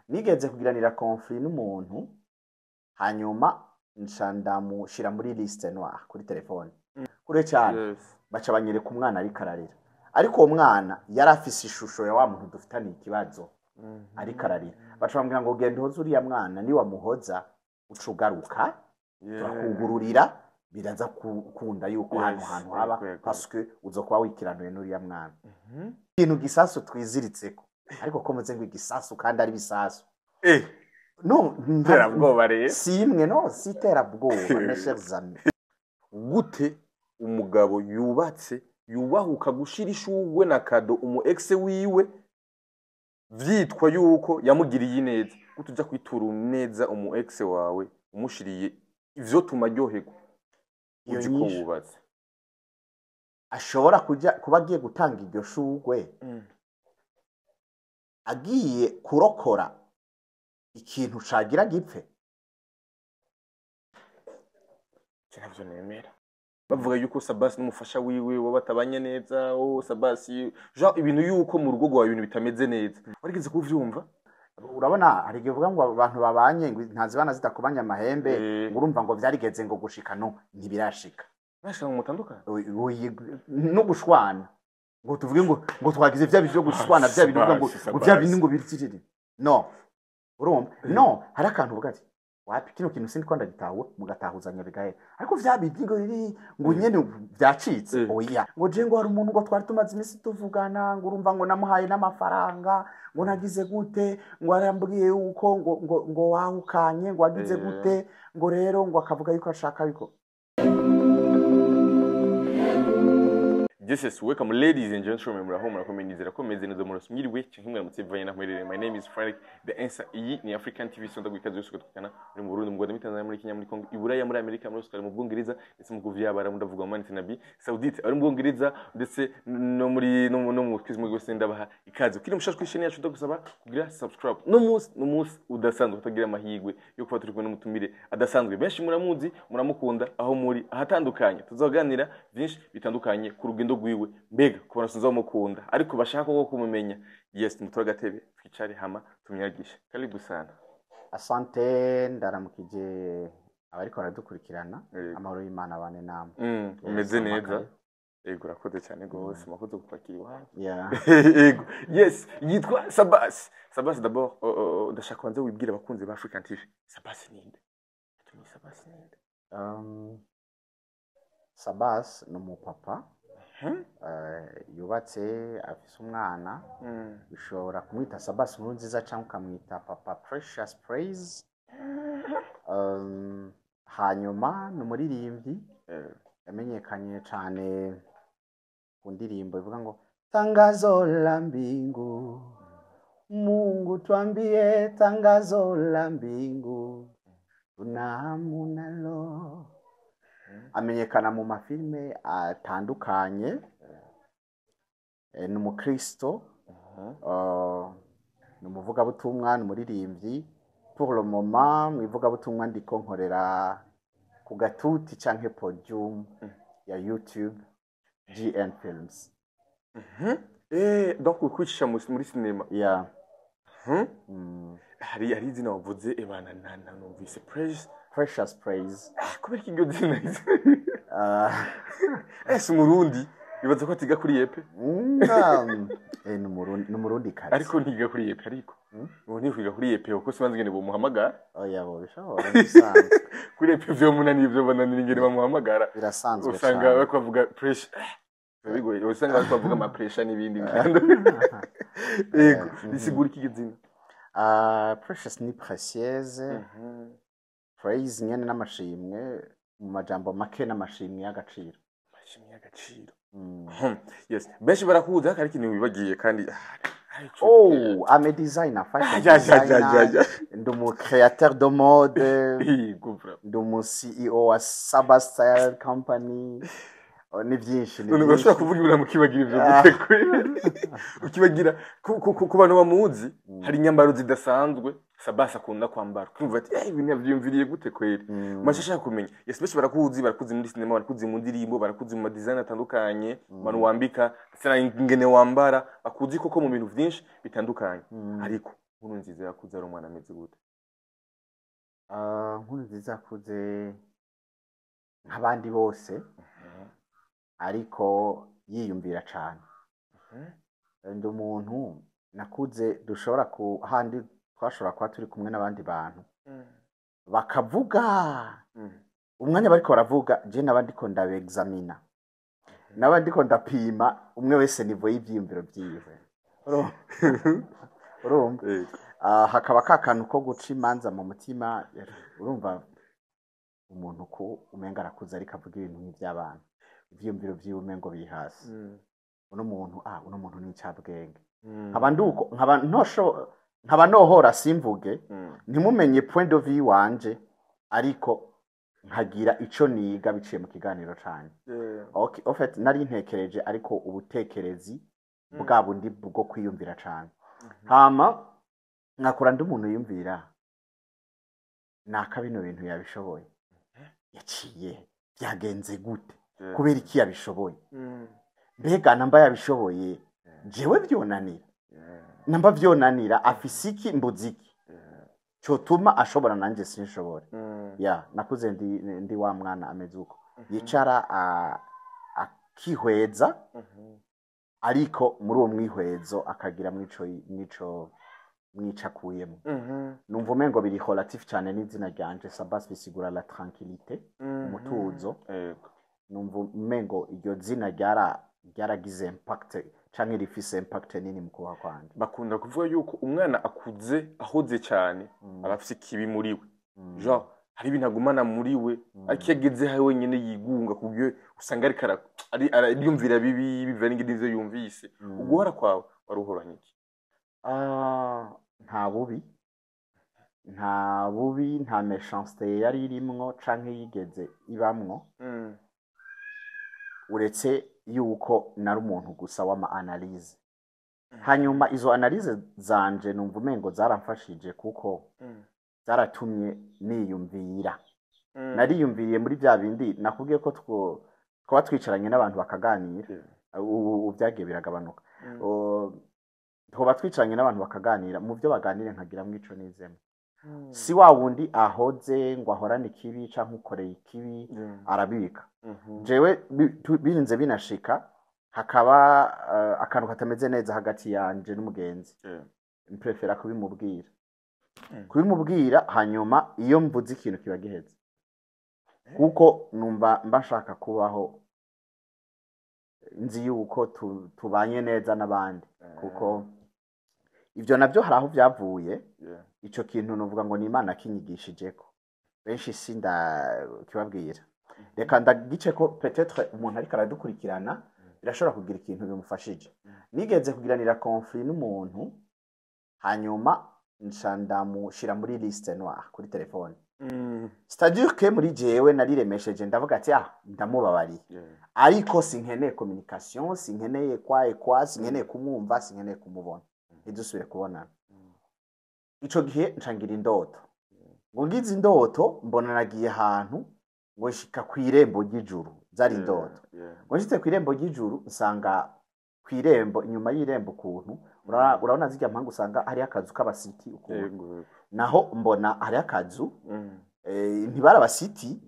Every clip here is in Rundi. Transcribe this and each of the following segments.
Nigeze kugiranira conflit n'umuntu, hanyuma nca ndamushira muri liste noire kuri telefone kure cyane. Baca banyereka umwana ariko ararira, ariko uwo mwana yari afise ishusho ya wa muntu dufitaniye ikibazo ariko ararira. Baca bambwira ngo genda uhoze uriya mwana, niwamuhoza uca ugaruka, turakugururira, biraza gukunda yuko hano hantu haba parce que uzokuba wikiranuye n'uriya mwana. Ikintu gisasu twiziritseko, ariko ko muze ngo igisasu kandi ari bisasu. No. Terabwoba rero. Si imwe, no si iterabwoba, mes chers amis. Gute umugabo yubatse yubahuka gushira ishugwe na cadeau umu ex wiwe, vyitwa yuko yamugiriye ineza? Gute uja kwitura neza umu ex wawe umushiriye ivyo tuma aryoherwa, Iyo uzi ko nyishu. wubatse? Ashobora kuja kuba agiye gutanga iryo shugwe, agiye kurokora ikintu cagira gipfe. Je navyo nemera. Bavuga yuko Sabasi n'umufasha wiwe bo batabanye neza. Oh, Sabasi, genre ibintu yuko mu rugo rwawe ibintu bitameze neza, warigeze kuvyumva? Urabona, hari igihe uvuga ngo abantu babanye ngo ntazibana zidakubanya amahembe, ngo urumva ngo vyarigeze ngo gushika, no ntibirashika. Nashaka ngo mutandukane. No gushwana ngo tuvuge ngo twagize vya bintu vyo gushwana, vya bintu uvuga ngo Sabasi, ngo vya bintu Sabasi. ngo birikirire, no urumva, no hari akantu uvuga ati wapi, kino kintu sindi ko ndagitahura, mugatahuzanya bigahera. Ariko vya bindi ngo biri ngo nyene vyacitse, oya. Ngo je ngo hari umuntu ngo twari tumaze iminsi tuvugana, ngo urumva ngo namuhaye n'amafaranga, ngo nagize gute, ngo arambwiye yuko ngo wahukanye, ngo wagize gute, ngo rero ngo akavuga yuko ashaka yuko This is welcome, ladies and gentlemen. Muraho, murakomeye, nizera ko meze neza, murose mwiriwe canke mwaramutse bivanye naho muherereye. My name is Frank The Answer. Iyi ni African TV Center, gwikaze yose kutukana muri mu Burundi, mu Rwanda, muri Tanzania, muri Kenya, muri Congo, i Buraya, muri Amerika, muri Australia, mu Bwongereza ndetse mu Kuvyabara, ndavuga mu Manite Nabi Saudite, ari mu Bwongereza ndetse no muri no mu twese mu gwese, ndabaha ikaze. Ukiri mushasha kuri chaîne yacu, ndagusaba kugira subscribe. No munsi no munsi udasanzwe, utagira amahirwe yo kuba turi kumwe n'umutumire adasanzwe. Benshi muramuzi, muramukunda aho muri ahatandukanye. Tuzaganira byinshi bitandukanye ku rugendo rwiwe, mbega ku bantu basanzwe bamukunda ariko bashaka koko kumumenya. Yes, mutore agatebe twicare hama tumyagishe. Karibu sana. Asante, ndaramukije abariko baradukurikirana. Yego. Amahoro y'Imana bane namwe. Umeze Yes, neza? amakare. Yego, urakoze cyane rwose, mwakoze kutwakira iwanyu. Yeah. Yego, yes, yitwa Sabasi. Sabasi, d'abord oh, ndashaka kubanza wibwire abakunzi ba African TV, Sabasi ninde? Tumenye Sabasi ninde. Sabas ni umupapa yubatse, afise umwana. Ushobora kumwita Sabas nkuru nziza cyangwa ukamwita Papa Precious Praise. Hanyuma ni umuririmbyi yamenyekanye cyane ku ndirimbo ivuga ngo tangazo la mbingu, Mungu twambie tangazo la mbingu tunahamu nalo. Amenyekana mu mafilme atandukanye. Ni umukristo, ni umuvugabutumwa, ni umuririmbyi. Pour le moment mu ivugabutumwa ndiko nkorera ku gatuti canke podium ya YouTube GN Films. Donc ukwicisha muri sinema? Yeah. Hari izina wavuze, ebana na numvise Praise. Precious Praise. Ah, kubera ko iryo zina ese umurundi bibaza ko atiga kuri yepe? Ni umurundi kazi. Ariko ntiga kuri yepe, ariko ubu ntikwiga kuri yepe kuko sibanze ingene bomuhamagara. Oya, bo bishobora, bisanzwe. Kuri yepe vyomunaniye, vyobananira ingene bamuhamagara. Birasanzwe Usanga cane. bariko bavuga pressure, biba bigoye. Usanga bariko bavuga ama pressure n'ibindi bitandukanye. Yego, risigura iki zina? Ah, Precious ni précieuse, praise nyene n'amashimwe, mu majambo make n'amashimwe y'agaciro. Amashimwe y'agaciro. Yes, benshi barakuzi, ariko hari ikintu wibagiye kandi Oh, I'm a designer, fashion Ya, ya, ya, ya, designer. ya. Ndi umu créateur de mode, Yego, bravo. ndi umu CEO wa Saba Style Company. Oh, ni byinshi, ni None urashobora byinshi. kuvuga ibintu mukibagira ivyo gute kweli? Ukibagira ku bantu bamuzi, hari inyambaro zidasanzwe Sabasi akunda kwambara, kumva ati eh, ibintu yavyiyumviriye gute kweli? Masha ashaka kumenya. Yes, benshi barakuzi, barakuzi muri sinema, barakuzi mu ndirimbo, barakuzi mu ma design atandukanye, abantu wambika ndetse na ingene wambara, bakuzi koko mu bintu vyinshi bitandukanye. Ariko Nkurunziza yakuze ari umwana ameze gute? Ah, Nkurunziza akuze nk'abandi bose, ariko yiyumvira cane. Ndi umuntu nakuze dushobora ku handi twashobora kuba turi kumwe n'abandi bantu bakavuga, umwanya bariko baravuga, je naba ndiko ndabexamina, naba ndiko ndapima umwe wese niveau y'ivyiyumviro vyiwe. Urumva? Yego. Ah, hakaba ka kantu ko guca imanza mu mutima. Urumva umuntu ko umenga arakuze ariko avuga ibintu nk'ivy'abana, ivyiyumviro vyiwe umengo biri hasi. Uno muntu, ah, uno muntu ni incabwenge. Nkaba nduko, nkaba ntosho, nkaba nohora simvuge, ntimumenye point de vue wanje, ariko nkagira ico niga biciye mu kiganiro canje. Okay, en fait nari ntekereje, ariko ubutekerezi bwa bundi bwo kwiyumvira cane. Hama nkakura ndi umuntu yiyumvira naka bino bintu yabishoboye, yaciye byagenze gute, kubera iki yabishoboye? Mbega namba yabishoboye, jewe vyonanira? Namba vyonanira, afise iki, mbuze iki cotuma ashobora nanje sinshobore? Ya, nakuze ndi wa mwana ameze uko, yicara akihweza, ariko muri uwo mwihwezo akagira mwico mwico akuyemo. Numva umengo biri relatif cyane n'izina ryanje Sabas, bisigura la tranquillité, umutuzo. Numva umengo iryo zina ryaragize impact canke rifise impact nini mu kubaho kwanje. Bakunda kuvuga yuko umwana akuze ahoze cyane aba afise ikibi muri we, genre hari ibintu agumana muri we, ariko iyo ageze aho wenyine yigunga, ku buryo usanga ariko ariyumvira bibi biva n'ingene ivyo yumvise. Uguhora kwawe wari uhoranye iki? Ah, nta bubi, nta bubi, nta méchanceté yari irimwo canke yigeze ibamwo, uretse yuko nari umuntu gusa w'ama analyse. Hanyuma izo analyse zanje numva umengo zaramfashije, kuko zaratumye niyumvira. Nariyumviriye muri bya bindi nakubwiye ko twaba twicaranye n'abantu bakaganira. Ubu byagiye biragabanuka. Twaba twicaranye n'abantu bakaganira, mu byo baganira nkagiramwo ico nizemo. Si wa wundi ahoze ngo ahorane ikibi canke ukoreye ikibi arabika. Jewe birinze binashika hakaba akantu katameze neza hagati yanje n'umugenzi, mprefera kubimubwira. Kubimubwira, hanyuma iyo mvuze ikintu kiba giheze, kuko numva mba nshaka kubaho nzi yuko tubanye neza n'abandi, kuko ibyo nabyo hari aho byavuye. Ico kintu nuvuga ngo ni Imana kinyigishijeko, benshi sindakibabwira, reka ndagice ko peut-être umuntu ariko aradukurikirana birashobora kugira ikintu bimufashije. Nigeze kugiranira conflit n'umuntu, hanyuma nca ndamushira muri liste noire kuri telefone. C'est-à-dire que muri jewe nariremesheje, ndavuga ati: "Ah, ndamubabariye, ariko sinkeneye communication, sinkeneye kwa sinkeneye kumwumva, sinkeneye kumubona, ntidusubire kubonana." Ico gihe nca ngira indoto, ngo ngize indoto mbona nagiye ahantu, ngo nshika kw'irembo ry'ijuru, zari indoto. Ngo nshitse kw'irembo ry'ijuru, nsanga kw'irembo, inyuma y'irembo ukuntu urabona zirya mpanga, usanga hariyo akazu k'abasiti ukuntu. Yego. Naho mbona hariyo akazu, ntibari abasiti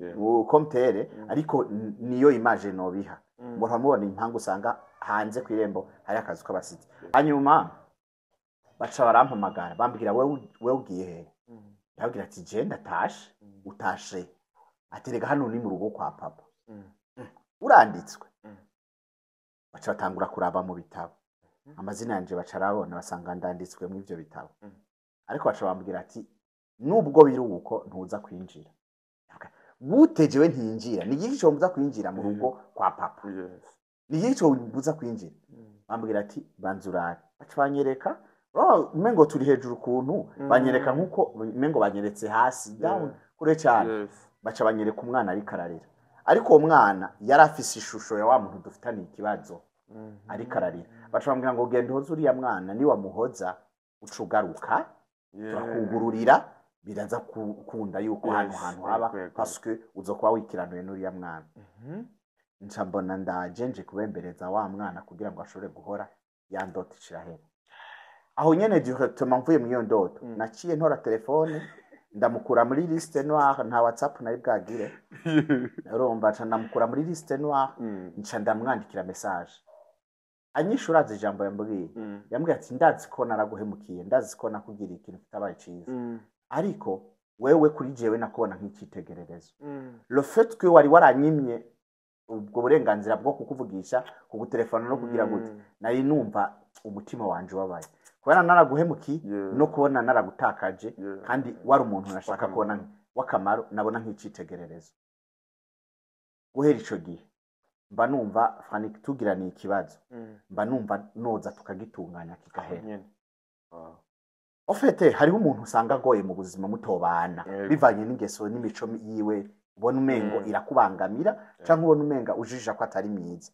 komtere, ariko niyo image nobiha. Mbona mubona impanga, usanga hanze kw'irembo hari akazu k'abasiti. Hanyuma baca barampamagara, bambwira: "Wewe ugiye he?" Ndababwira ati: "Je ndatashe." "Utashe?" Ati: "Rega hano ni mu rugo kwa papa." "Uranditswe?" Baca batangura kuraba mu bitabo amazina yanje, baca arabona, basanga ndanditswe muri ivyo bitabo. Ariko baca bambwira ati: "Nubwo biri uko, ntuza kwinjira." Gute jewe ntinjira? Ni igiki combuza kwinjira mu rugo kwa papa? Ni igiki combuza kwinjira? Bambwira ati: "Banza urabe." Baca banyereka, urabona umengo turi hejuru ukuntu, banyereka nkuko umengo banyeretse hasi, down, kure cyane. Baca banyereka umwana ariko ararira, ariko uwo mwana yari afise ishusho ya wa muntu dufitaniye ikibazo, ariko ararira. Baca bambwira ngo: "Genda uhoze uriya mwana, niwamuhoza uca ugaruka, turakugururira, biraza gukunda yuko hano hantu haba parce que uzokuba wikiranuye n'uriya mwana." Nca mbona ndaje nje kubembereza wa mwana kugira ngo ashobore guhora, ya ndota icirahera. Aho nyene directement mvuye mu iyo ndoto, naciye ntora telefone, ndamukura muri liste noire. Nta WhatsApp nari bwagire, urumva? Nca ndamukura muri liste noire, nca ndamwandikira message. Anyishura, azi ijambo yambwiye? Yambwiye ati: "Ndazi ko naraguhemukiye, ndazi ko nakugiriye ikintu kitabaye ciza, ariko wewe kuri jewe nakubona nk'icyitegererezo. Le fait que wari waranyimye ubwo burenganzira bwo kukuvugisha, kugutelefona no kugira gute, nari numva umutima wanje ubabaye kubera naraguhemukiye no kubona naragutakaje, kandi wari umuntu nashaka W'akamaro. kubona w'akamaro, nabona nk'icyitegererezo. Guhera ico gihe mba numva, Frank, tugiraniye ikibazo, mba numva noza tukagitunganya kigahera." Nyene. Wow. Au fait, hariho umuntu usanga agoye mu buzima, mutobana, bivanye n'ingeso n'imico yiwe, ubona umengo irakubangamira, canke ubona umenga ujija ko atari myiza.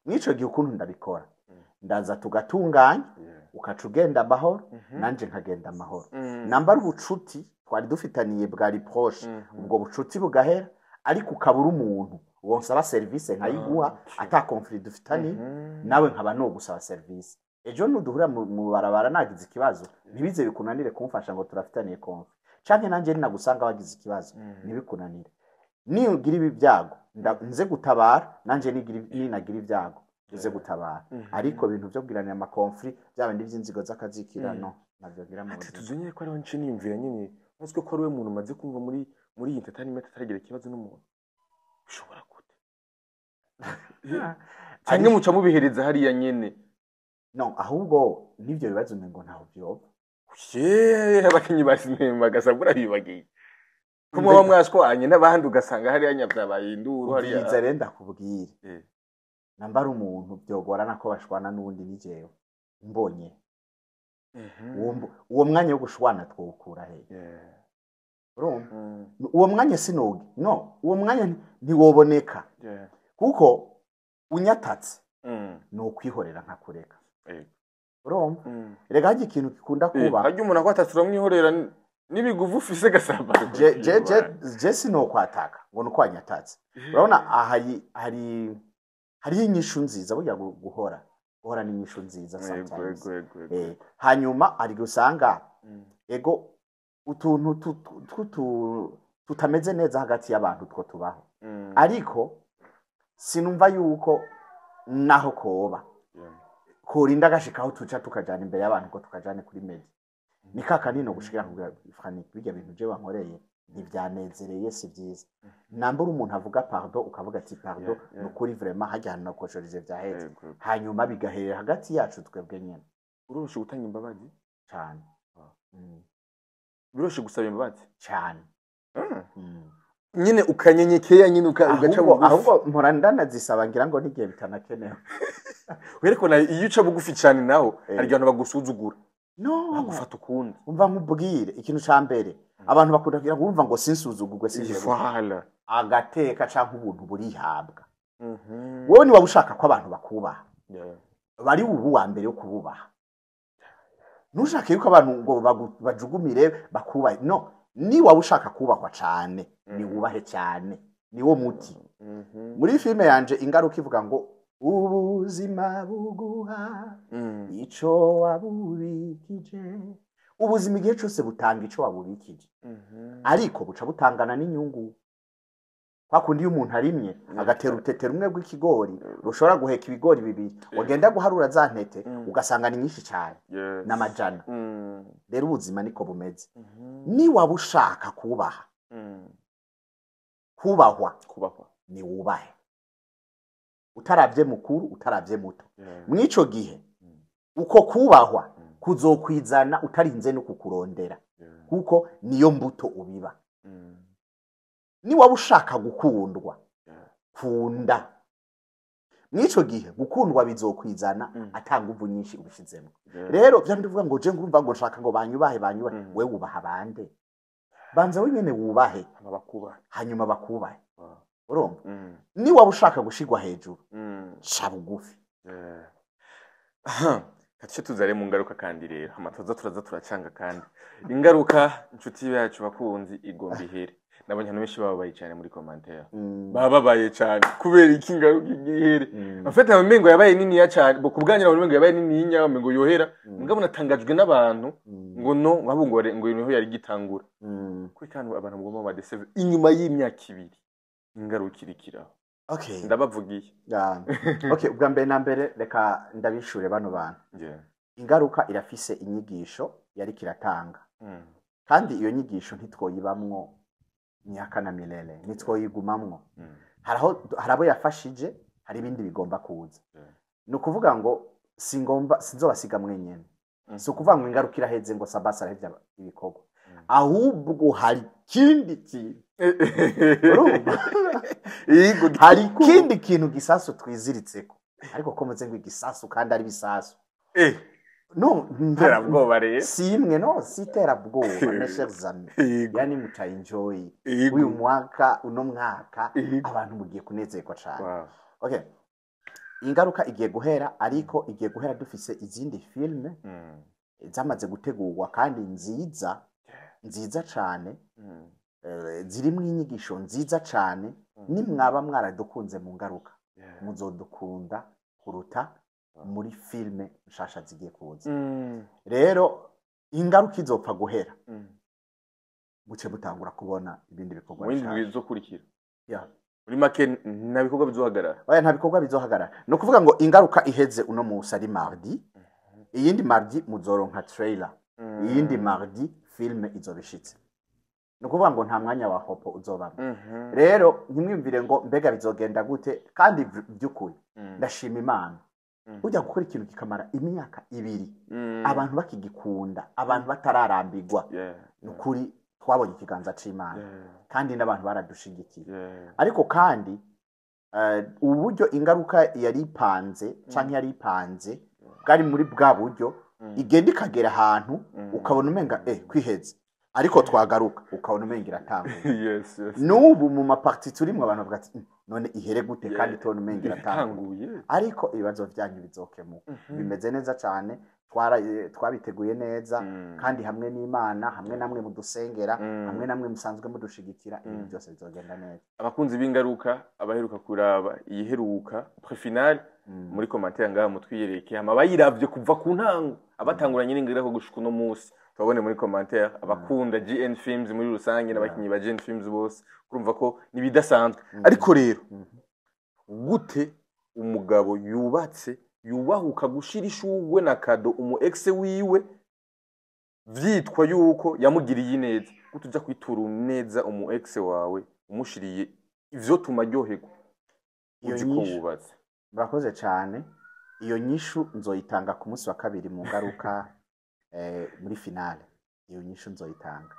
Mw'ico gihe ukuntu ndabikora, ndaza tugatunganya, ukaca ugenda amahoro, nanje nkagenda amahoro. Nambara ubucuti twari dufitaniye bwari proche, ubwo bucuti bugahera, ariko ukabura umuntu wonsaba serivisi nkayiguha, ata conflit dufitaniye, nawe nkaba nogusaba serivisi. Ejo nuduhura mu barabara nagize ikibazo, ntibize bikunanire kumfasha ngo turafitaniye conflit, canke nanjye ninagusanga wagize ikibazo, ntibikunanire. Niugira ibi byago nze gutabara, nanje ninagira ibyago uze gutabara. Ariko ibintu vyo kugiranira ama conflits, bya bindi vy'inzigo z'akazikirano, navyo ngira mu Ati buzima. Tuzonyere ko ariho nce niyumvira nyine, uzi ko ari we muntu umaze kumva muri iyi entertainment ataragira ikibazo n'umuntu. Ushobora gute? Cyangwa muca mubihereza hariya nyene? No, ahubwo n'ivyo bibazo umengo ntaho vyoba. Ye, abakinyi ba sinema gasabura bibagiye ko muba mwashwanye n'abandi, ugasanga hariya nyavyabaye induru hariya. Umviriza rero ndakubwire. Nambara umuntu byogorana ko bashwana n'uwundi ni jewe mbonye. Uwo mwanya wo gushwana twowukura he? Urumva? Uwo mwanya sinoge, no, uwo mwanya ntiwoboneka, kuko unyatatse ni ukwihorera nkakureka. Urumva? Rega harya ikintu gikunda kuba Harya umuntu akwatatse uramwihorera n'ibiguvu ufise gasamba? Je sinokwataka ngo ni uko wanyatatse. Urabona aha hariho inyishu nziza burya, guhora guhora ni inyishu nziza sometimes. Yego. Hanyuma hari igihe usanga ego utuntu tutameze neza hagati y'abantu two tubaho, ariko sinumva yuko naho koba korinda agashikaho tuca tukajana imbere y'abantu ngo tukajane kuri media. Ni ka kanino gushikira kubwira Frank: "Bijya bintu je wankoreye ntivyanezereye, si byiza." Nambura umuntu avuga pardon, ukavuga ati: "Pardon, nukuri vraiment hajya hantu nakoshereje, vyaheze." Yego. Hanyuma bigaherera hagati yacu twebwe nyene. Uroroshe gutanga imbabazi? Cane. Biroroshe gusaba imbabazi? Cane. Nyine ukanyenyekea nyine ugaca Ahubwo bugufi. Ahubwo mpora ndanazisaba, ngira ngo n'igihe bitanakenewe. Werekana iyo uca bugufi cyane naho, hari igihe abantu bagusuzugura, No, bagufata ukundi. Umva nkubwire ikintu ca mbere abantu bakunda kugira ngo urumva ngo sinsuzugurwe, sinjye. Voilà. Agateka canke ubuntu burihabwa. Wowe niba ushaka ko abantu bakubaha, bari ubu wa mbere yo kububaha. Ntushake yuko abantu ngo bajugumire bakubahe. No, niba ushaka kubahwa cane, ni wubahe cyane, niwo muti. Muri filime yanje Ingaruka ivuga ngo ubuzima buguha ico wabubikije. Ubuzima igihe cyose butanga ico wabubikije, ariko buca butangana n'inyungu. Kwa kundi iyo umuntu arimye agatera urutete rumwe rw'ikigori rushobora guheka ibigori bibiri, wagenda guharura za ntete ugasanga ni nyinshi cyane, n'amajana. Rero ubuzima niko bumeze. Niwaba ushaka kubaha, kubahwa, Kubahwa. ni wubahe, utaravye mukuru, utaravye muto. Mw'ico gihe uko kubahwa kuzokwizana utarinze no kukurondera, kuko niyo mbuto ubiba. Niwaba ushaka gukundwa, kunda. Mw'ico gihe gukundwa bizokwizana ata nguvu nyinshi ubishizemo. Rero vya ndivuga ngo je ngumva ngo nshaka ngo banyubahe, banyubahe. We wubaha bande? Banza wenyene wubahe, Hama bakubaha. hanyuma bakubahe. Urumva? Niwaba ushaka gushirwa hejuru, ca bugufi. Aha, katuce tuzare mu ngaruka. Kandi rero hama tuza turaza turacanga. Kandi ingaruka, inshuti yacu bakunzi, igomba ihere. Nabonye abantu benshi bababaye cyane muri commentaire. Bababaye cyane kubera iki ingaruka igihere? En fait, amengo yabaye niniya cyane bo kubwanyu, nabonye amengo yabaye niniya, amengo yohera. Mugabo natangajwe n'abantu ngo no ngo ngo ngo niho yari gitangura. Kuri kandi abantu mugomba badeseve inyuma y'imyaka 2 ingaruka irikiraho. Ndabavugiye. Yeah. Okay, ubwa mbere na mbere reka ndabishure bano bantu. Ingaruka irafise inyigisho yari kiratanga. Kandi iyo nyigisho ntitwoyibamwo myaka na milele, ntitwoyigumamwo. Harabo yafashije, hari ibindi bigomba kuza. Ni ukuvuga ngo singomba sinzobasiga mwenyene. Si ukuvuga ngo ingaruka iraheze ngo Sabasi arahevye ibikorwa. Ahubwo hari ikindi kintu. Urumva? Yego. Hari ikindi kintu gisasu twiziritseko. Ariko ko muze ngo igisasu kandi ari bisasu. No, Terabwoba rero. Si imwe, no, si iterabwoba, mes chers amis. Yani mutaenjoy. Uyu mwaka, uno mwaka, abantu mugiye kunezerwa cyane. Okay. Ingaruka igiye guhera, ariko igiye guhera dufise izindi filme zamaze gutegurwa kandi nziza, nziza cyane, zirimo inyigisho nziza cyane. Nimwaba mwaradukunze mu ngaruka, muzodukunda kuruta muri filme nshasha zigiye kuza. Rero ingaruka izopfa guhera, buce butangura kubona ibindi bikorwa Mu bindi bishasha. bizokurikira. Yeah. Muri make nta bikorwa bizohagarara. Oya, nta bikorwa bizohagarara. Ni ukuvuga ngo ingaruka iheze uno musi ari mardi, iyindi mardi muzoronka trailer, iyindi mardi filme izobishitse. Ni ukuvuga ngo nta mwanya wa hopo uzobamo. Rero ntimwiyumvire ngo mbega bizogenda gute, kandi by'ukuri ndashima Imana. Ujya gukora ikintu kikamara imyaka 2, abantu bakigikunda, abantu batararambirwa, ni ukuri twabonye ikiganza c'Imana. Kandi n'abantu baradushigikiye. Ariko kandi uburyo ingaruka yari ipanze canke yari ipanze bwari muri bwa buryo igenda ikagera ahantu ukabona umenga kwiheze, ariko twagaruka ukabona umenga iratanguye. N'ubu mu maparti turimwo abantu bavuga ati none ihere gute kandi tubona umenga iratanguye. Iratanguye. Ariko ibibazo vyanyu bizokemuka. Bimeze neza cyane, twabiteguye neza, kandi hamwe n'Imana, hamwe namwe mudusengera, hamwe namwe musanzwe mudushigikira, ibintu byose bizogenda neza. Abakunzi b'ingaruka, abaheruka kuraba iyiheruka pré-finale, muri commentaire ngaha mutwiyereke, hama abayiravye kuva ku ntango, abatanguranye n'ingaruka gushika uno munsi, tubabone muri commentaire, abakunda GN Films muri rusange n'abakinyi ba GN Films bose, kurumva ko nibidasanzwe. Ariko rero gute umugabo yubatse yubahuka gushira ishugwe na cadeau umu ex wiwe vyitwa yuko yamugiriye ineza, gute uja kwitura neza umu ex wawe umushiriye ivyo tuma aryoherwa Iyo uzi ko nyishu wubatse? Murakoze cyane. Iyo nyishu nzoyitanga ku munsi wa kabiri mu ngaruka, muri finale. Iyo nyishu nzoyitanga.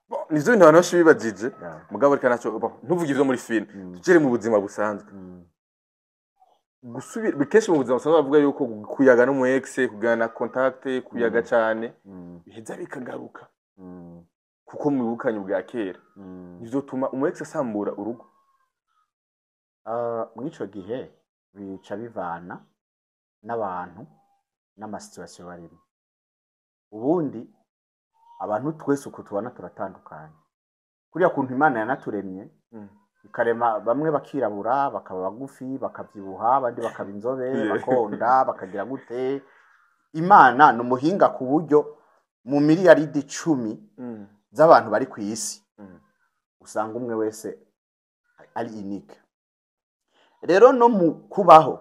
Bon, nivyo bintu abantu benshi bibajije. Mugabo reka naco, bon, ntuvuge ivyo muri film, tugere mu buzima busanzwe. Gusubira kenshi mu buzima busanzwe bavuga yuko kuyaga n'umu ex, kugana contact, kuyaga cane, biheza bikagaruka kuko mwibukanye bwa kera. Nivyo tuma umu ex asambura urugo? Muri ico gihe bica bivana n'abantu n'amasituation barimo. Ubundi abantu twese uko tubona turatandukanye, kuriya kuntu Imana yanaturemye, ikarema bamwe bakirabura, bakaba bagufi, bakavyibuha, abandi bakaba inzobe, bakonda, bakagira gute. Imana ni umuhinga ku buryo mu miliyaridi 10 z'abantu bari ku isi, usanga umwe wese ari unique. Rero no mu kubaho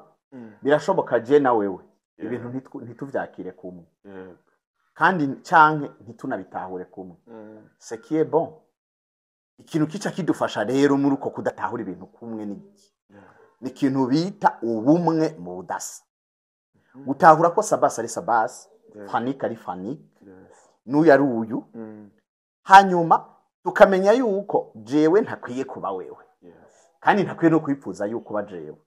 birashoboka je na wewe ibintu ntituvyakire kumwe, kandi canke ntitunabitahure kumwe. Ce qui est bon, ikintu kica kidufasha rero muri uko kudatahura ibintu kumwe ni iki? Ni ikintu bita ubumwe mu budasa, gutahura ko Sabasi ari Sabasi, Fanik ari Fanik, n'uyu ari uyu. Hanyuma tukamenya yuko jewe ntakwiye kuba wewe, kandi ntakwiye no kwipfuza yuko uba jewe,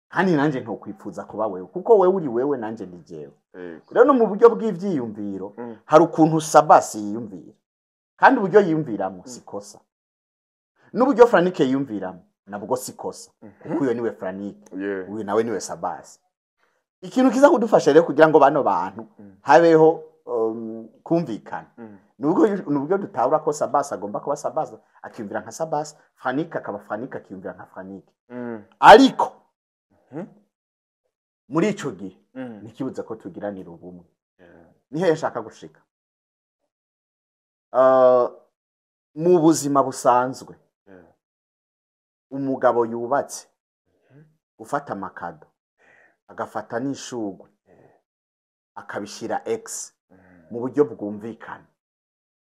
kandi nanjye ntukwifuza kuba wewe, kuko wewe uri wewe, nanjye ndi jewe. Rero no mu buryo bw'ivyiyumviro, hari ukuntu Sabasi yiyumvira, kandi uburyo yiyumviramo si kosa, n'uburyo Franike yiyumviramo nabwo si kosa, kuko uyo niwe Franike, uyu nawe niwe Sabasi. Ikintu kiza kudufasha rero kugira ngo bano bantu habeho kumvikana, Nubwo dutahura ko Sabas agomba kuba Sabas, akiyumvira nka Sabas, Franik akaba Franik, akiyumvira nka Franik. Ariko muri ico gihe ntikibuza ko tugiranira ubumwe. Niho yashaka gushika. Mu buzima busanzwe, umugabo yubatse gufata ama cadeaux, agafata n'ishugwe, akabishira ex mu buryo bwumvikana,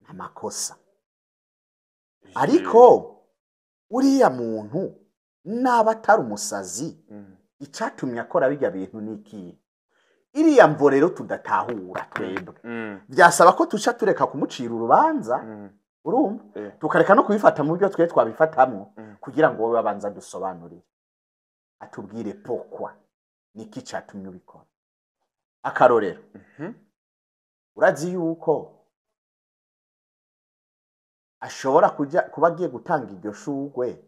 amakosa. Ariko uriya muntu naba atari umusazi, icatumye akora bijya bintu ni ikihe? Iriya mvo rero tudatahura twebwe, byasaba ko tuca tureka kumucira urubanza, urumva, tukareka no kubifata mu buryo twe twabifatamwo, kugira ngo wowe abanza dusobanurire, atubwire pourquoi, niki catumye ubikora. Akarorero, urazi yuko ashobora kuja kuba agiye gutanga iryo shugwe,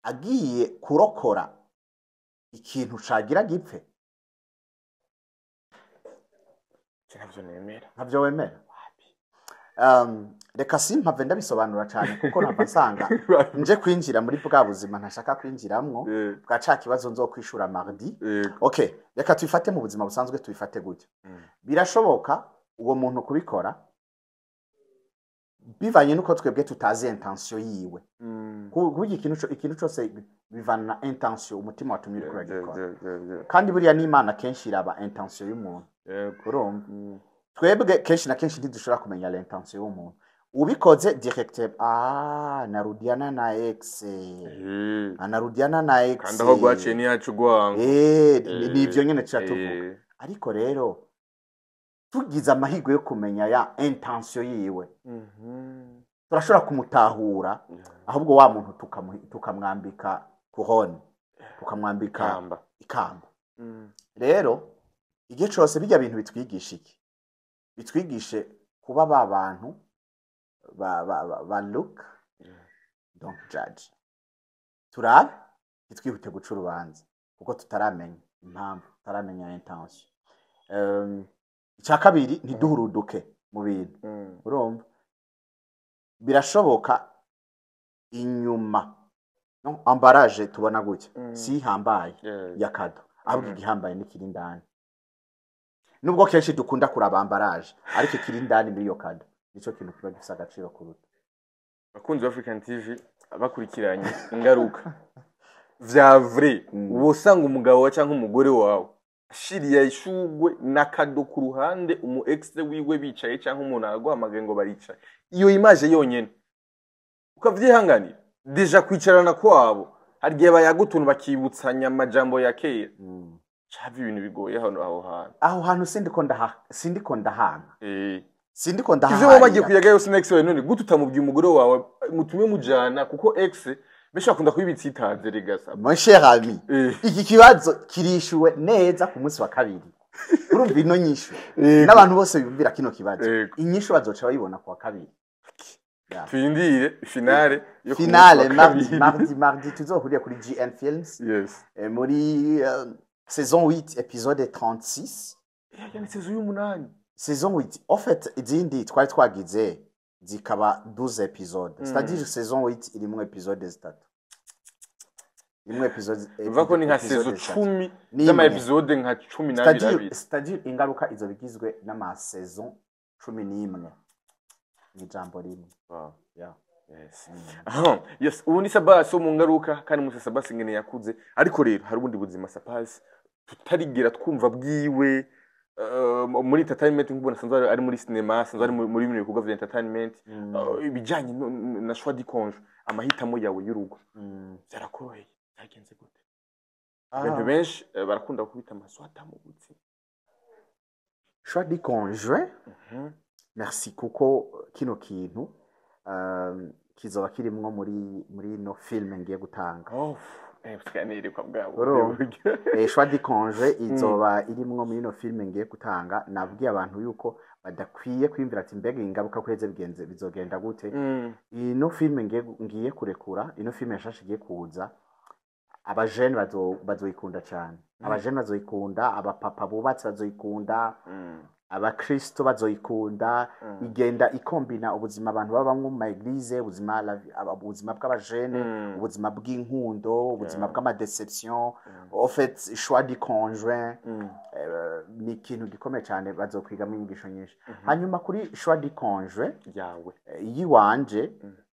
agiye kurokora ikintu cagira gipfe. Je ntabyo nemera. Ntabyo wemera? Reka simpave ndabisobanura cyane, kuko ntabwo nsanga nje kwinjira muri bwa buzima ntashaka kwinjiramwo, bwa ca kibazo nzokwishura mardi. Okay, reka tubifate mu buzima busanzwe, tubifate gutya. Birashoboka uwo muntu kubikora bivanye nuko twebwe tutazi intention yiwe. Kuburyo ikintu cose bivana na intention, umutima watumye uriko uragikora. Kandi buriya n'Imana kenshi iraba intention y'umuntu. Urumva, twebwe kenshi na kenshi ntidushobora kumenya l'intention y'umuntu ubikoze direct. Ah, narudiana na ex, anarudiana na ex. Kandi aho rwaciye ntiyacu rwango. Ni ivyo nyene tuca tuvuga. Ariko rero tugize amahirwe yo kumenya ya intention yiwe, turashobora kumutahura. Ahubwo wa muntu tukamwambika couronne, tukamwambika Kamba. ikamba. Rero igihe cose bijya bintu bitwigisha iki? Bitwigishe kuba ba bantu ba look, don't judge. Turabe, ntitwihute guca urubanza kuko tutaramenya impamvu, tutaramenya intention. Icya kabiri, ntiduhuruduke mu bintu. Urumva, birashoboka inyuma no emballage tubona gutya si ihambaye ya cadeau, ahubwo igihambaye n'ikiri indani. Nubwo kenshi dukunda kuraba emballage, ariko ikiri indani muri iyo cadeau nico kintu kiba gifise agaciro kuruta. Bakunzi ba African TV bakurikiranye ingaruka vya vrai, wosanga umugabo wa cyangwa umugore wawe ashiriye ishugwe na cadeau ku ruhande umu ex wiwe bicaye, cyangwa umuntu araguhamagaye ngo baricaye, iyo image yonyene ukavyihanganira. Déjà kwicarana kwabo, hari igihe bayaga utuntu, bakibutsanya amajambo ya kera. Cava ibintu bigoye hano aho hantu. Aho hantu sindiko ndahanga, sindiko Ivyo baba bagiye ndahaharira. kuyaga yose next wewe, none gute utamubwiye umugore wawe mutume mujana? Kuko ex benshi bakunda kubitsitaze regasa. Mon cher ami, iki kibazo kirishuwe neza ku munsi wa kabiri. Urumva ino nyishu, n'abantu bose biyumvira kino kibazo, inyishu bazoca bayibona ku wa kabiri. Yeah. Tuyindire finale yo ku munsi Finale wa mardi. kabiri. Mardi tuzohurira kuri GN Films, muri saison 8 épisode 36. Yani saison y'umunani. Saison 8 en fait, izindi twari twagize zikaba 12 épisodes, c'est-à-dire saison 8 irimwo épisode zitatu, irimwo épisode Bivuga ko ni nka épisode saison zitatu. 10 N'imwe. z'ama épisode nka 12. C'est-à-dire ingaruka izo bigizwe n'ama saison 11 ni ijambo rimwe. Yeah. Yes. Aha, yes, ubu ni Sabasi wo mu ngaruka, kandi musa Sabasi ngene yakuze. Ariko rero hari ubundi buzima Sabasi tutarigira twumva bwiwe muri entertainment, nk'ubona asanzwe ari muri cinema, asanzwe ari muri bino bikorwa vya entertainment. Ibijanye na choix du conjoint, amahitamo yawe y'urugo, byarakoroheye? Byagenze gute? Abantu benshi barakunda kubita amaswata mu buzima. Choix du conjoint. Merci, kuko kino kintu kizoba kirimwo muri ino film ngiye gutanga. Oh, tuganirekwa bwabo. Urumva? Choix du conjoint izoba irimwo muri ino film ngiye gutanga. Nabwiye abantu yuko badakwiye kwiyumvira ati mbega ingaruka kweze bigenze bizogenda gute. Ino film ngiye kurekura, ino film yashashe igiye kuza, abajene bazoyikunda cyane. Abajene bazoyikunda, abapapa bubatse bazoyikunda. Abakristo bazoyikunda. Igenda ikombina ubuzima abantu babamwo mu ma église, ubuzima ubuzima bw'abajene, ubuzima bw'inkundo, ubuzima bw'ama déception, en fait choix du conjoint. Ni ikintu gikomeye cyane, bazokwigamo inyigisho nyinshi. Hanyuma kuri choix du conjoint yawe, yiwanje,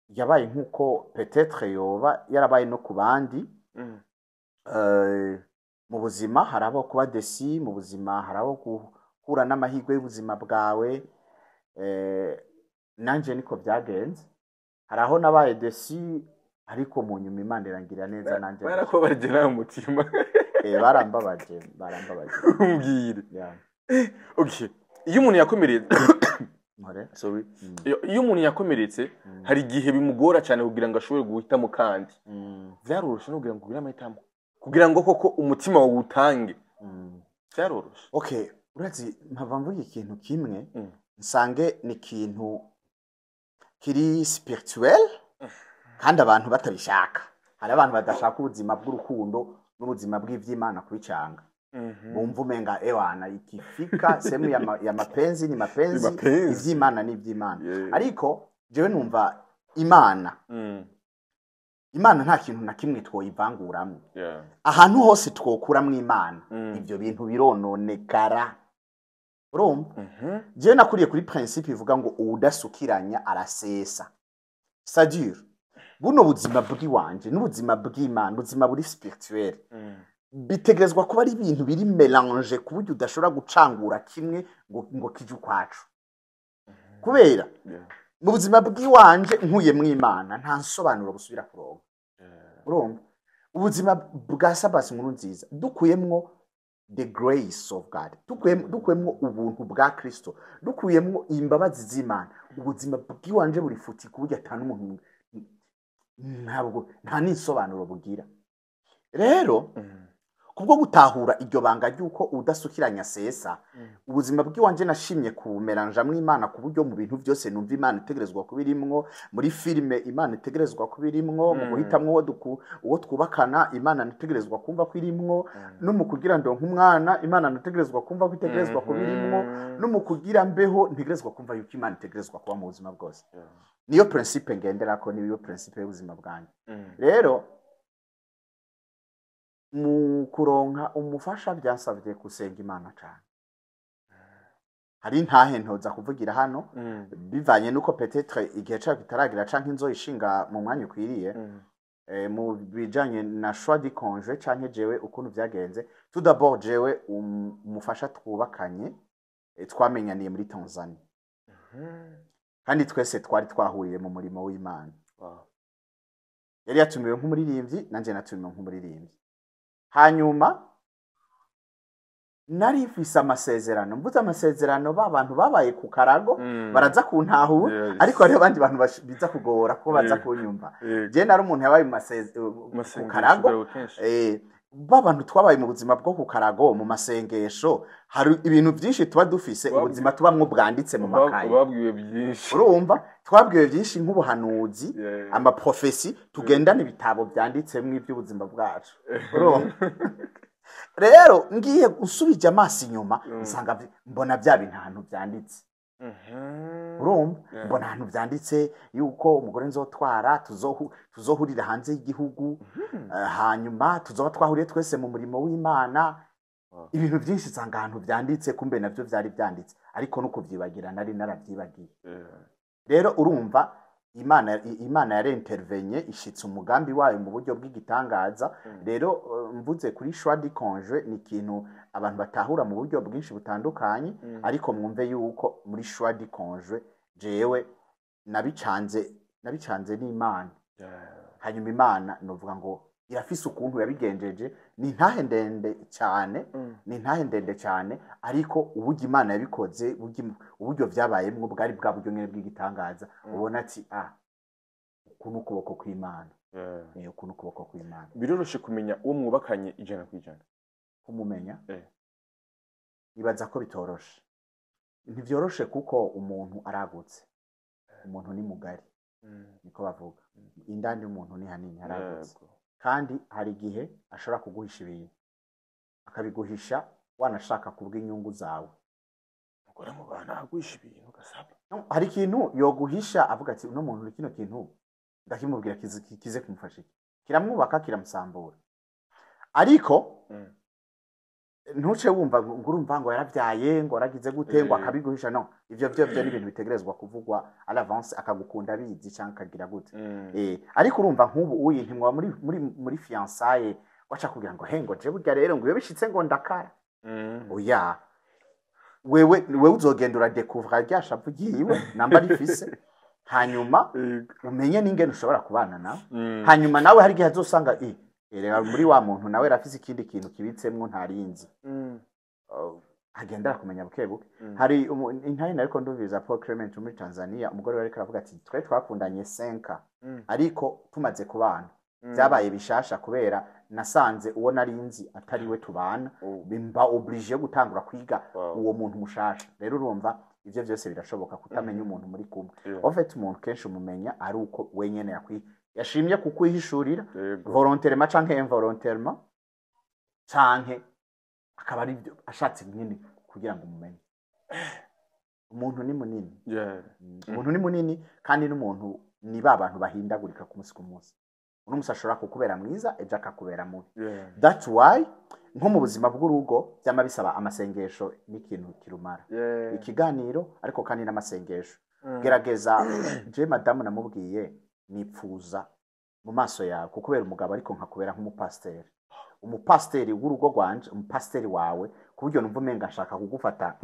yabaye nk'uko peut-être yoba yarabaye no ku bandi. Mu buzima hari abo kuba déçu, mu buzima hari abo guhura n'amahirwe y'ubuzima bwawe. Nanje niko byagenze, hari aho nabaye déçu, ariko mu nyuma Imana irangirira neza nanje. Barakubabarije nawe umutima? Barambabaje, barambabaje. Umbwire. Yeah. Okay, iyo umuntu yakomeretse, Nkore. sorry, iyo umuntu yakomeretse hari igihe bimugora cyane kugira ngo ashobore guhitamo, kandi byaroroshe no kugira ngo ugire amahitamo, kugira ngo koko umutima wawe utange, byaroroshe? Okay, urazi mpava mvuga ikintu kimwe, nsange ni ikintu kiri spirituel kandi abantu batabishaka. Hari abantu badashaka ubuzima bw'urukundo n'ubuzima bw'ivy'Imana kubicanga, bumva umenga ewana ikifika sehemu ya mapenzi ni mapenzi, Ni mapenzi. ivy'Imana ni ivy'Imana. Ariko jewe numva Imana, Imana nta kintu na kimwe twoyivanguramwo. Ahantu hose twokuramwo Imana, ivyo bintu birononekara, urumva? Jewe nakuriye kuri principe ivuga ngo uwudasukiranya arasesa, c'est-à-dire buno buzima bw'iwanje n'ubuzima bw'Imana, ubuzima buri spirituel, bitegerezwa kuba ari ibintu biri mélangé ku buryo udashobora gucangura kimwe ngo kije ukwacu, kubera mu buzima bw'iwanje nkuyemwo Imana nta nsobanuro busubira kuronka, urumva? Ubuzima bwa Sabasi Nkuru Nziza, dukuyemwo the grace of God, dukuyemwo ubuntu bwa Kristo, dukuyemwo imbabazi z'Imana, ubuzima bw'iwanje buri foutu ku buryo ata n'umuntu, ntabwo nta n'insobanuro bugira. Rero kubwo gutahura iryo banga ry'uko udasukiranya sesa, ubuzima bw'iwanje nashimye kumeranjamwo Imana, ku buryo mu bintu byose numva Imana itegerezwa kuba irimwo. Muri filime Imana itegerezwa kuba irimwo, mu guhitamwo uwo twubakana Imana itegerezwa kumva ko irimwo, no mu kugira ndonke umwana Imana ntegerezwa kumva ko itegerezwa kuba irimwo, no mu kugira mbeho ntegerezwa kumva yuko Imana itegerezwa kuba mu buzima bwose. Niyo principe ngenderako, niyo principe y'ubuzima bwanjye. Rero mu kuronka umufasha byasabye gusenga Imana cyane. Hari intahe ntoza kuvugira hano, bivanye nuko peut-être igihe cyayo kitaragira canke inzo ishinga mu mwanya ukwiriye. Mu bijanye na choix du conjoint canke jewe ukuntu vyagenze, tout d'abord jewe umufasha twubakanye, twamenyaniye muri Tanzania, kandi twese twari twahuriye mu murimo w'Imana. Yari yatumiwe nk'umuririmbyi, nanjye natumiwe nk'umuririmbyi. Hanyuma nari mfise amasezerano, mvuze amasezerano, ba bantu babaye ku karago baraza kuntahura, ariko hariho abandi bantu biza kugora ko baza kunyumva. Je nari umuntu yabaye mu ku Masengesho karago. Yawe kenshi. Ba bantu twabaye mu buzima bwo ku karago mu masengesho, hari ibintu byinshi tuba dufise, ubuzima tubamwo bwanditse mu makaye. Babwiwe byinshi. Urumva, twabwiwe byinshi nk'ubuhanuzi, ama prophéties, tugendana ibitabo byanditsemwo iby'ubuzima bwacu, urumva? Rero ngiye usubije amaso inyuma, nsanga mbona bya bintu ahantu byanditse, urumva? Mbona ahantu byanditse yuko umugore nzotwara tuzohurira hanze y'igihugu, hanyuma tuzoba twahuriye twese mu murimo w'Imana. Ibintu byinshi nsanga ahantu byanditse, kumbe nabyo byari byanditse, ariko no kubyibagira nari narabyibagiye. Rero urumva Imana yarintervenye, ishitse umugambi wayo mu buryo bw'igitangaza. Rero mvuze kuri choix du conjoint, ni ikintu abantu batahura mu buryo bwinshi butandukanye, ariko mwumve yuko muri choix du conjoint jewe nabicanze n'Imana. Hanyuma Imana novuga ngo irafise ukuntu yabigenjeje. Ni ntahe ndende cyane, ni ntahe ndende cyane, ariko uburyo Imana yabikoze, uburyo byabayemwo bwari bwa buryo nyene bw'igitangaza, ubona ati ah, uku ni ukuboko kw'Imana. Uku ni ukuboko kw'Imana. Biroroshe kumenya uwo mwubakanye 100%? Kumumenya? Ibaza ko bitoroshe, ntivyoroshe, kuko umuntu aragutse, umuntu ni mugari, niko bavuga, indani y'umuntu ni hanini, haragutse. Kandi hari igihe ashobora kuguhisha ibintu, akabiguhisha wanashaka kubw'inyungu zawe. Umugore mu bantu agwisha ibintu gasaba. No, hari ikintu yoguhisha avuga ati uno muntu kino kintu ndakimubwira kize kumufasha iki, kiramwubaka, kiramusambura. Ariko ntuce wumva ngo urumva ngo yarabyaye, ngo yaragize gute, ngo akabiguhisha. No, ivyo byo ni ibintu bitegerezwa kuvugwa à l'avance, akagukunda abizi cyangwa akagira gute. Ariko urumva nk'ubu uyi ntimwaba muri fiançailles, waca kugira ngo he, ngo je burya rero ngo iyo bishitse ngo ndakara. Oya, wewe uzogenda uradekuvra rya shavu ryiwe namba rifise, hanyuma umenye n'ingene ushobora kubana nawe. Hanyuma nawe hari igihe azosanga erega muri wa muntu nawe arafise ikindi kintu kibitsemwo ntarinzi. Agenda arakumenya buke buke. Hari intare nariko ndumviriza Paul Clement muri Tanzania, umugore we ariko aravuga ati twari twakundanye 5, ariko tumaze kubana byabaye bishasha kubera nasanze uwo narinzi atari we tubana, bimba obligé yo gutangura kwiga uwo muntu mushasha. Rero urumva ivyo vyose birashoboka kutamenya umuntu muri kumwe. En fait, umuntu kenshi umumenya ari uko wenyene yashimye kukwihishurira, volontairement canke involontairement, canke akaba ari byo ashatse nyine kugira ngo umumenye. Umuntu ni munini. Umuntu ni munini, kandi n'umuntu ni ba bantu bahindagurika ku munsi ku munsi. Uno munsi ashobora kukubera mwiza, ejo akakubera mubi. That's why nko mu buzima bw'urugo byama bisaba amasengesho n'ikintu kirumara ikiganiro, ariko kandi n'amasengesho. Gerageza. Je madamu namubwiye nipfuza mu maso yawe kukubera umugabo, ariko nkakubera nk'umupasiteri, umupasiteri w'urugo rwanje, umupasiteri wawe, ku buryo numva umenga nshaka kugufata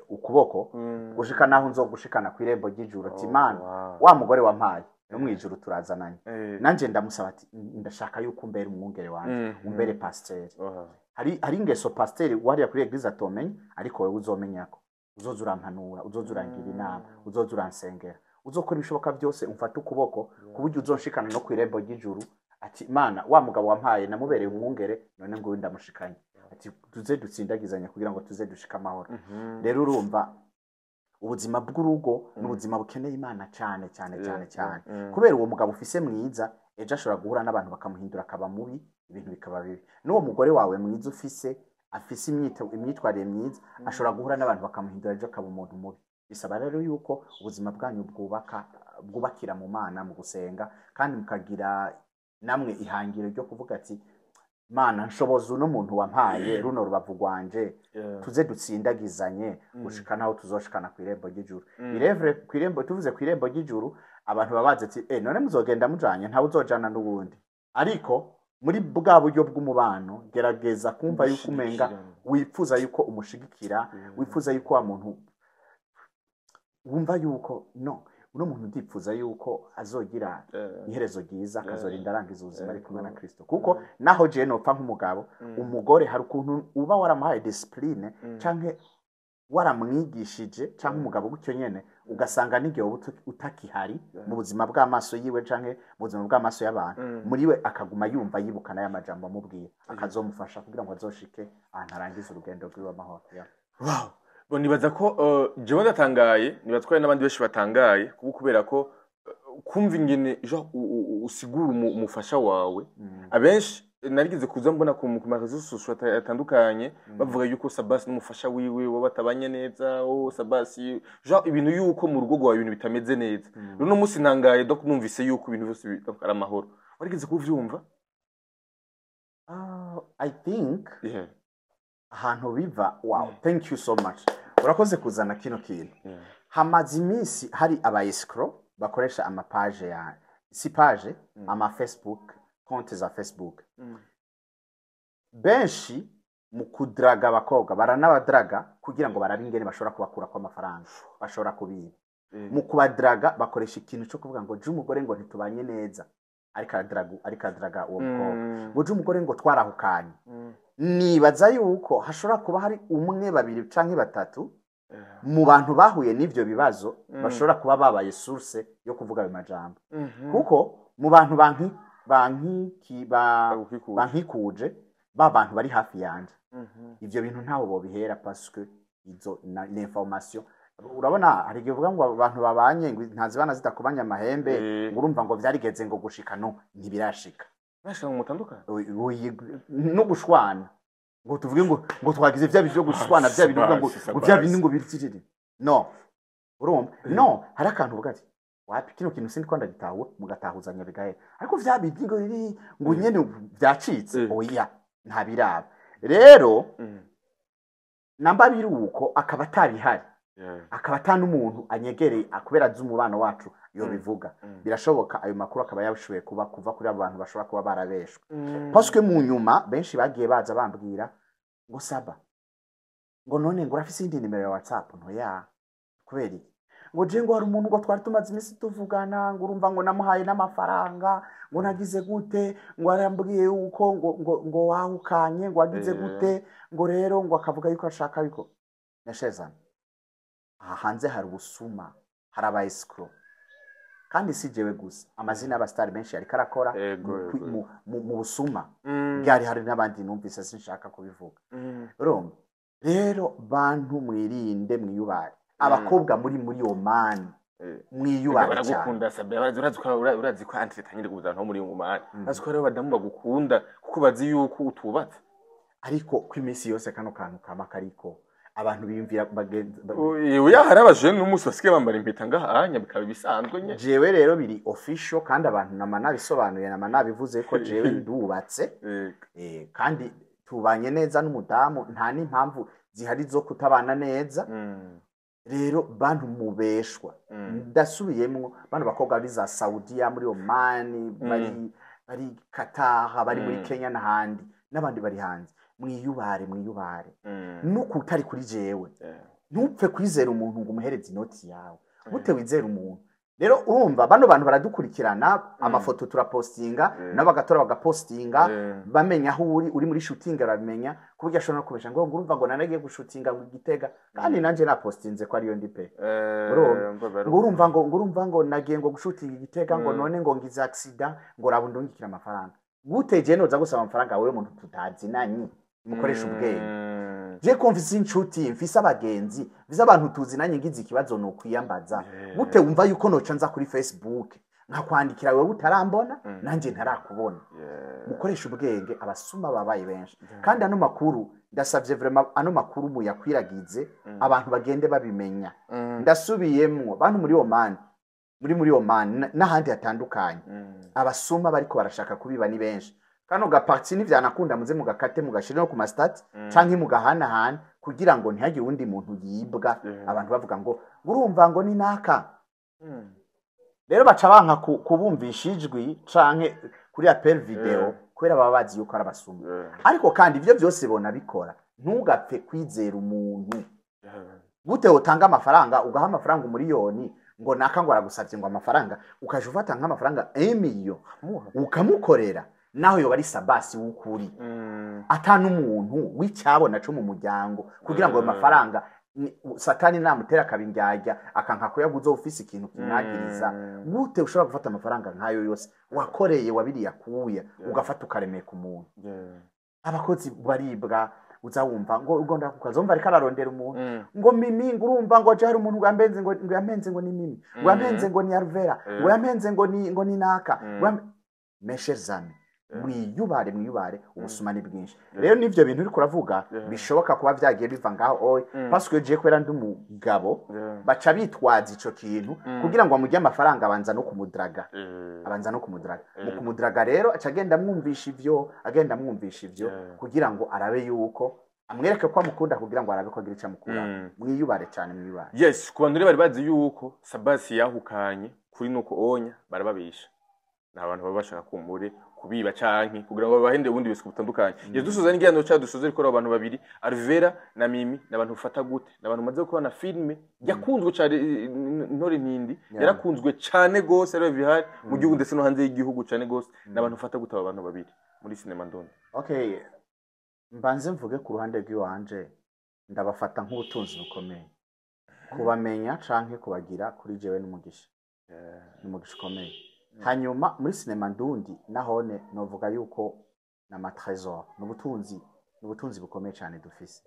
ukuboko gushika naho nzogushikana ku irembo ry'ijuru, ati Imana, wa mugore wampaye no mu ijuru turazananye. Nanje ndamusaba ati ndashaka yuko umbera umwungere wanje, umbere pasiteri. Hari ingeso pasiteri wariya kuri église atomenya, ariko wewe uzomenyako, uzoza urampanura, uzoza urangira inama, uzoza uransengera, uzokora ibishoboka byose umfate ukuboko ku buryo uzonshikana no ku irembo ry'ijuru, ati Imana, wa mugabo wampaye namubereye umwungere, none nguyu ndamushikanye, ati tuze dutsindagizanya kugira ngo tuze dushike amahoro. Rero urumva ubuzima bw'urugo ni ubuzima bukeneye Imana cyane cyane cyane cyane, kubera uwo mugabo ufise mwiza ejo ashobora guhura n'abantu bakamuhindura akaba mubi, ibintu bikaba bibi. N'uwo mugore wawe mwiza ufise, afise imyitwarire myiza, ashobora guhura n'abantu bakamuhindura ejo akaba umuntu mubi. Bisaba rero yuko ubuzima bwanyu bwubakira mu Mana, mu gusenga, kandi mukagira namwe ihangiro ryo kuvuga ati Mana, nshoboza uno muntu wampaye runo rubavu rwanje, tuze dutsindagizanye gushika naho tuzoshikana ku irembo ry'ijuru. Irevre ku irembo, tuvuze ku irembo ry'ijuru, abantu baba bazi ati none muzogenda mujanye, ntawe uzojana n'ubundi. Ariko muri bwa buryo bw'umubano, gerageza kumva yuko umenga wifuza yuko umushigikira, wifuza yuko wa muntu wumva yuko no uno muntu ndipfuza yuko azogira iherezo ryiza, akazorinda arangiza ubuzima ari kumwe na Kristo. Kuko naho je nopfa nk'umugabo, umugore hari ukuntu uba waramuhaye discipline canke waramwigishije, canke umugabo gutyo nyene, ugasanga n'igihe wowe utakihari mu buzima bw'amaso yiwe canke mu buzima bw'amaso y'abantu, muri we akaguma yumva yibukana ya majambo amubwiye, akazomufasha kugira ngo azoshike ahantu arangize urugendo rwiwe amahoro. Yeah. Wow. Bon, nibaza ko jewe ndatangaye, nibaza ko hari n'abandi benshi batangaye kuko kubera ko kumva ingene genre usigura umufasha wawe. Abenshi narigeze kuza mbona ku ma réseaux sociaux atandukanye bavuga yuko Sabasi n'umufasha wiwe baba batabanye neza, oh Sabasi, genre ibintu yuko mu rugo rwawe ibintu bitameze neza. Rero uno munsi ntangaye donc numvise yuko ibintu byose donc ari amahoro. Warigeze kuvyumva? I think ahantu biva, wow, thank you so much, urakoze kuzana kino kintu. Hamaze iminsi hari aba escrocs bakoresha ama pages ya si page, ama Facebook, konti za Facebook. Benshi mu kudraga abakobwa baranabadraga kugira ngo barabe ingene bashobora kubakurako amafaranga, bashobora kubiba. Mu kubadraga bakoresha ikintu cyo kuvuga ngo je umugore ngo ntitubanye neza, ariko aradraga uwo mukobwa, ngo je umugore ngo twarahukanye. Nibaza yuko hashobora kuba hari umwe, babiri canke batatu mu bantu bahuye n'ivyo bibazo bashobora kuba babaye source yo kuvuga ayo majambo, kuko mu bantu Bagukikuje. bankikuje, ba bantu bari hafi yanje, ivyo bintu ntaho bobihera, parce que izo l'information, urabona hari igihe uvuga ngo abantu babanye ngo ntazibana zidakubanya amahembe, ngo urumva ngo vyarigeze ngo gushika, no ntibirashika. Nashaka ngo mutandukane. No gushwana Ngo tuvuge ngo twagize vya bivyo gushwana, vya bintu ngo vya bintu ngo birikirire. No, urumva, no hari akantu uvuga ati wapi, kino kintu sindi ko ndagitahuwe, mugatahuzanya bigahera. Ariko vya bindi ngo biri ngo nyene vyacitse, oya, ntabiraba. Rero namba biri uko, akaba atabihari, akaba ata n'umuntu anyegereye kubera azi umubano wacu iyo bivuga, birashoboka ayo makuru akaba yashoboye kuba kuva kuri abo bantu bashobora kuba barabeshwe, parce que mu nyuma benshi bagiye baza bambwira ngo Saba, ngo none ngo urafise iyindi nimero ya WhatsApp? Ntoya, kubera iki? Ngo je ngo hari umuntu ngo twari tumaze iminsi tuvugana, ngo urumva ngo namuhaye n'amafaranga, ngo nagize gute, ngo arambwiye yuko ngo wahukanye, ngo wagize gute, ngo rero ngo akavuga yuko ashaka yuko nashezana. Aha hanze hari ubusuma, hari aba escroc, kandi si jewe gusa, amazina y'abasitari benshi ariko arakora mu busuma bwari. Hari n'abandi numvise, sinshaka kubivuga. Urumva rero, bantu mwirinde, mwiyubare. Abakobwa muri Oman, mwiyubare cyane. Baragukunda Sabe, urazi ko entre tangire kuza nto muri Oman, urazi ko rero badamu bagukunda kuko bazi yuko utubatse. Ariko ko iminsi yose kano kantu kama kariko, abantu biyumvira Oya, hari abajene n'umunsi basigaye bambara impeta ngaha anya, bikaba ibisanzwe nye. Jewe rero biri official, kandi abantu nama nabisobanuye, nama nabivuze ko jewe ndubatse, kandi tubanye neza n'umudamu, nta n'impamvu zihari zo kutabana neza. Rero bantu mubeshwa, ndasubiyemwo, bano bakobwa bari za Saudiya, muri Oman, bari Qatar, bari muri Kenya n'ahandi, n'abandi bari hanze, mwiyubare, mwiyubare. Nuko utari kuri jewe, ntupfe kwizera umuntu ngo umuhereze inoti yawe. Gute wizera umuntu? Rero urumva bano bantu baradukurikirana, amafoto turapostinga, nabo bagatora bagapostinga, bamenya aho uri muri shooting, arabimenya ku buryo ashobora no kubesha ngo urumva ngo nanagiye gushutinga ngo Igitega, kandi nanje napostinze ko ariyo ndi pe. Ngo urumva ngo nagiye ngo gushutinga Igitega, ngo none ngo ngize accident, ngo raba ndungikira amafaranga. Gute je noza gusaba amafaranga wewe muntu tutazinanye? Mukoresha ubwenge. Je ko mfise inshuti, mfise abagenzi, mfise abantu tuzinanye, ngize ikibazo no kwiyambaza, gute wumva yuko noca nza kuri Facebook nkakwandikira wewe utarambona, nanje ntarakubona? Mukoresha ubwenge, abasuma babaye benshi. Kandi ano makuru ndasavye vraiment, ano makuru muyakwiragize, abantu bagende babimenya. Ndasubiyemwo, bantu muri Oman, muri Oman n'ahandi hatandukanye, abasuma bariko barashaka kubiba ni benshi. Kano gaparti nivyanakunda muze mugakate, mugashire no ku mastat canke mugahanahana, kugira ngo ntihagire uwundi muntu yibwa. Abantu bavuga ngo urumva ngo ni naka. Rero baca banka kubumvisha ijwi canke kuri appel video, kubera baba bazi yuko ari abasuma. Ariko kandi ivyo vyose bona bikora, ntugapfe kwizera umuntu. Gute utanga amafaranga, ugaha amafaranga umuriyoni, ngo naka ngo aragusavye ngo amafaranga, ukaja ufata nk'amafaranga 1 million ukamukorera, naho yoba ari Sabasi w'ukuri, ata n'umuntu w'icyabona co mu muryango, kugira ngo ayo mafaranga Satani namutera akabindyarya akanka kuyaguza, ufise ikintu kimwagiriza? Gute ushobora gufata amafaranga nk'ayo yose wakoreye, wabiriya kuya, ugafata ukaremeka umuntu? Abakozi baribwa. Uza wumva ngo ugomba kukazumva ariko ararondera umuntu, ngo Mimi, ngo urumva ngo je hari umuntu ngo ngo yampenze, ngo ni Mimi, ngo yampenze, ngo ni Alvera, ngo yampenze, ngo ni naka. Mes chers amis, mwiyubare, mwiyubare, ubusuma ni bwinshi. Rero n'ivyo bintu uriko uravuga bishoboka kuba vyagiye biva ngaho oye, parce que je kubera ndi umugabo, baca bitwaza ico kintu kugira ngo amurye amafaranga. Abanza no kumudraga, abanza no kumudraga. Mu kumudraga rero aca agenda amwumvisha ivyo, agenda amwumvisha ivyo, kugira ngo arabe yuko amwereke ko amukunda, kugira ngo arabe ko agira ico amukura. Mwiyubare cyane, mwiyubare. Yes, ku bantu rero bari bazi yuko Sabasi yahukanye kuri nuko onya, barababisha. Ni abantu baba bashaka kumbure kubiba canke kugira ngo babahende ubundi bisku butandukanye. Yes, dusoza n'ikiganiro cyacu, dusoze ariko abantu babiri, Alvera na Mimi, ni abantu ufata gute? Ni abantu bamaze kubona filime yakunzwe cyane, Intore Ntindi, yarakunzwe cyane gose, rero bihari mu gihugu ndetse no hanze y'igihugu cyane gose. Ni abantu ufata gute aba bantu babiri muri sinema ndondi? Okay, mbanze mvuge ku ruhande rw'iwanje, ndabafata nk'ubutunzi bukomeye. Kubamenya canke kubagira kuri jewe n'umugisha, n'umugisha ukomeye. Hanyuma muri sinema ndundi nahone novuga yuko n'ama trésor, n'ubutunzi, n'ubutunzi bukomeye cyane dufise,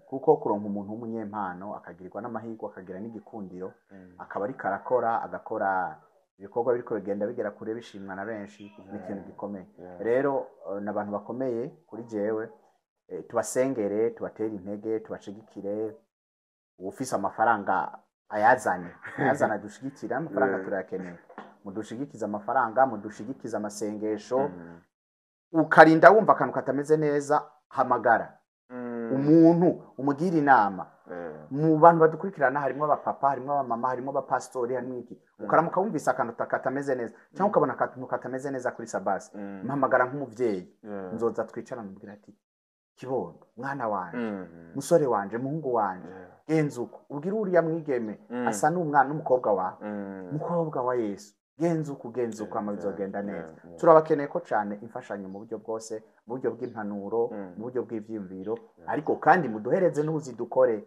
kuko kuronka umuntu w'umunyempano akagirirwa n'amahirwe, akagira n'igikundiro, akaba ariko arakora, agakora ibikorwa biriko bigenda bigera kure, bishimwa na benshi, ni ikintu gikomeye. Rero n'abantu bakomeye kuri jewe. Tubasengere, tubatere intege, tubashigikire. Ufise amafaranga ayazane, ayazane adushigikire. Amafaranga turayakeneye. Mudushigikize amafaranga, mudushigikize amasengesho. Ukarinda wumva akantu katameze neza, hamagara umuntu umugira inama. Mu bantu badukurikirana harimo abapapa, harimo abamama, harimo abapasitori, harimo iki. Ukaramuka wumvise akantu katameze neza cyangwa ukabona akantu katameze neza kuri Sabasi, mpamagara nk'umubyeyi. Nzoza twicarana, umubwira ati: "Kibondo, mwana wanje, musore wanje, muhungu wanje, genza uko." Ubwire uriya mwigeme asa n'umwana n'umukobwa wawe, "Mukobwa wa Yesu, genza uko, genza uko, ama bizogenda neza." Turabakeneye ko cyane imfashanyo mu buryo bwose, mu buryo bw'impanuro, mu buryo bw'ivyiyumviro, ariko kandi muduhereze n'ubuzi dukore,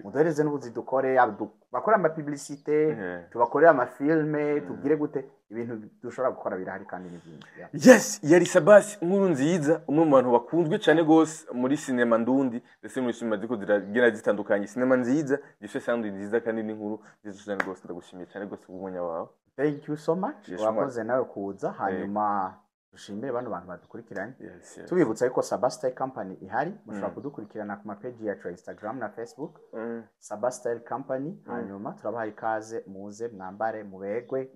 muduhereze n'ubuzi dukore, yaba bakore ama publicité, tubakorere ama films, tubwire gute. Ibintu dushobora gukora birahari kandi ni byinshi. Yeah. Yes, yari Sabasi Nkuru Nziza, umwe mu bantu bakunzwe cyane gose muri sinema ndundi, ndetse muri sinema ziko ziragenda zitandukanye, sinema nziza zifite sound nziza kandi n'inkuru nziza cyane gose. Ndagushimiye cyane gose kubw'umwanya wawe. Thank you so much. Yes. Wakoze nawe kuza. Hanyuma dushimire bano bantu badukurikiranye, Yes. tubibutsa yuko Sabastyle Company ihari. Mushobora kudukurikirana ku mapeji yacu ya Instagram na Facebook, Sabastyle Company. Hanyuma turabaha ikaze, muze mwambare mubegwe.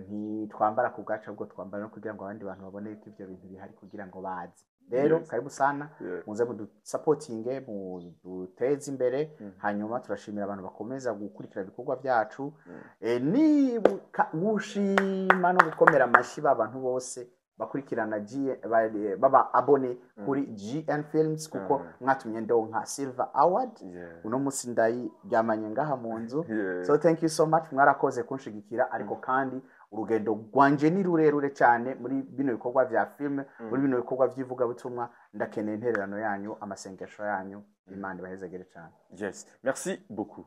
Ntitwambara ku bwacu, ahubwo twambara no kugira ngo abandi bantu babone yuko ibyo bintu bihari, kugira ngo baze. Rero karibu sana, muze mudusapotinge, muduteze imbere. Hanyuma turashimira abantu bakomeza gukurikira ibikorwa byacu. Nibuka gushima no gukomera amashyi ba bantu bose bakurikirana baba abone kuri GN Films, kuko mwatumye ndonka Silver Award. Uno munsi ndayiryamanye ngaha mu nzu. So thank you so much, mwarakoze kunshigikira. Ariko kandi urugendo rwanje ni rurerure cyane muri bino bikorwa vya filme, muri bino bikorwa vy'ivugabutumwa. Ndakeneye intererano yanyu, amasengesho yanyu. Imana ibahezagere cyane. Yes, merci beaucoup.